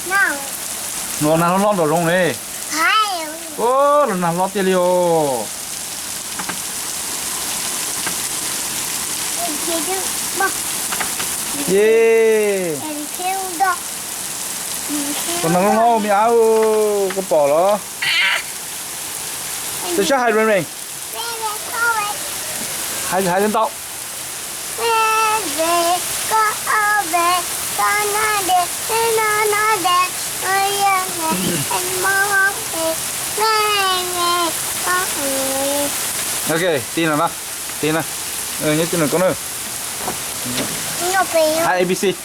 Los nag hlob hlob nraum zoov ne. Los nag hlob tiag li os. Ye. Los nag hlob hlob me ab, koj pom los? Twb sab hais, hais ntau. Ok, tig no na, tig na, nyob tig no koj na. Hais A B C.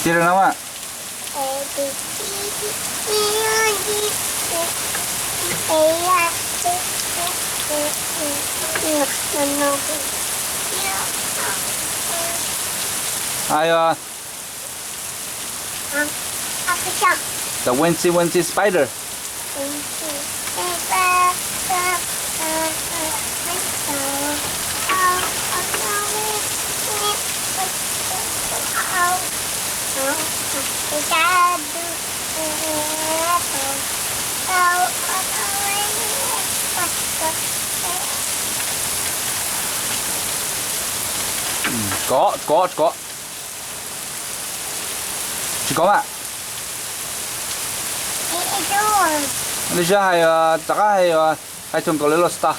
Tig rau no mas. Ai, the Wincy Wincy Spider. Kov, kov, kov. Tsis kov mas. Li sab hais, rov qab hais, hais twinkle little star.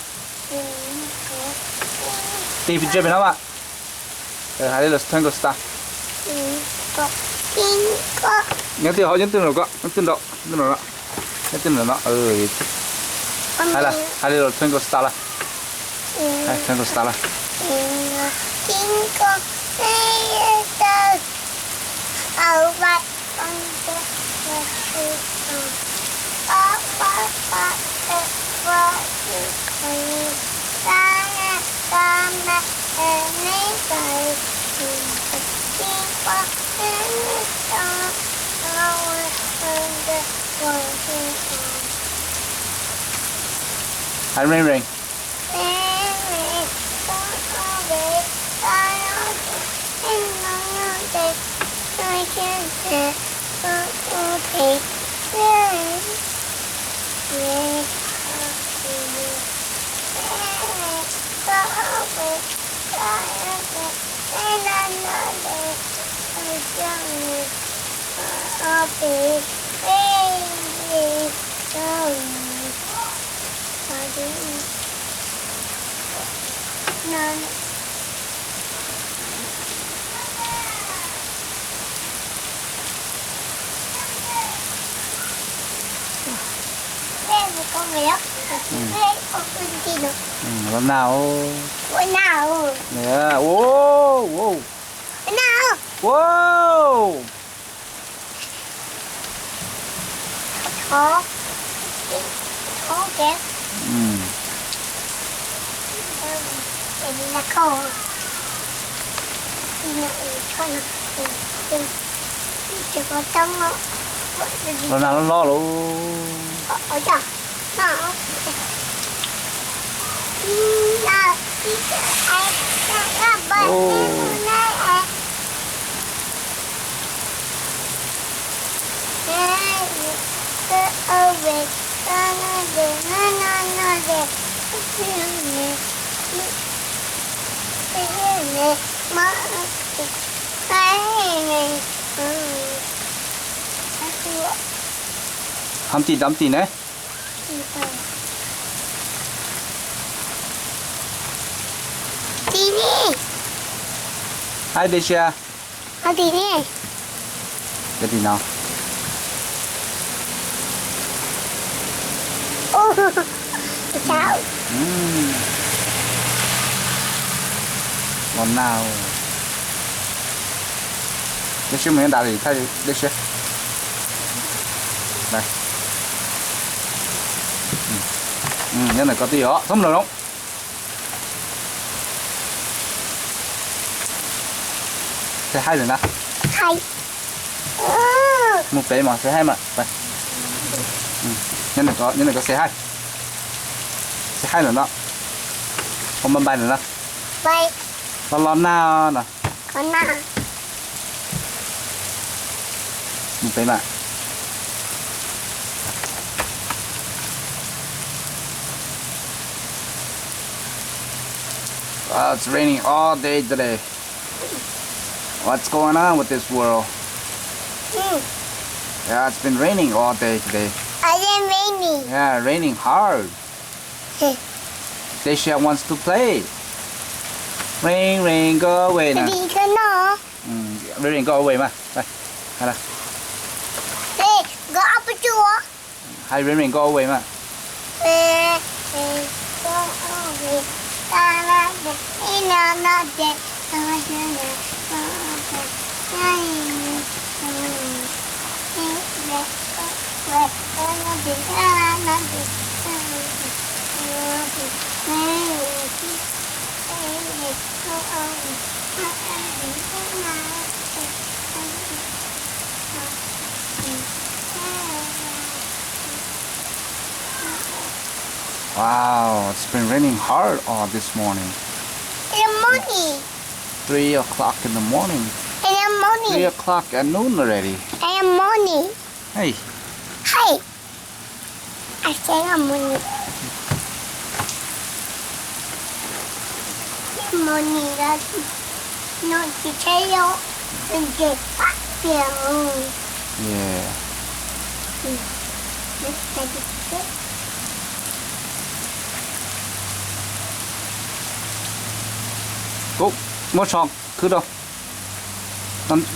Tig pes tsawg pem no mas. Hais little twinkle star. Nyob twg hov, nyob twg nraum ko, nyob twg nraum, nyob twg nraum no. Hais li los twinkle star lawm. Hais twinkle star lawm. Hais ring ring. Los nag. Wow, wow. Los nag los los lawm. Hov tim, tom tim ne. Hais tias sia. Tim no. Los nag. Dej siab mus nyob nrad li, thaij dej siab. Nyob ntawm ko twb yog txhob mus nraum zoov. Thaij haib lawm na. Haib. Mus pem mas xes haij mas. Nyob ntawm ko xes haij. Xes haij lawm no. Ua npaj npaj lawm no. Los los nag no. Mus pem mas. Wow, it's raining all day today. What's going on with this world? Yeah, it's been raining all day today. I am raining. Yeah, raining hard. Deisha wants to play. Rain, rain, go away na. Rain, rain, go away mas. Hais rain, rain, go away mas. Wow, it's been raining hard all this morning. In the morning. Three o'clock in the morning. In the morning. Three o'clock at noon already. In the morning. Hey. Hey. I said in the morning. Morning, no tsis tsheb los ces pab pias. Yeah. Kuv muab so khwb rau.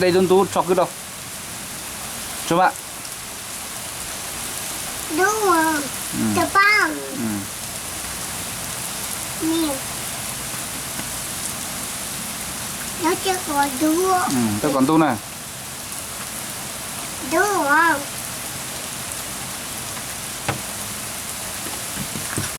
Dej ntub ntub so khwb rau. Tsuag mas. Ntub, tus pab. Ntub, ntub kom ntub na. Ntub.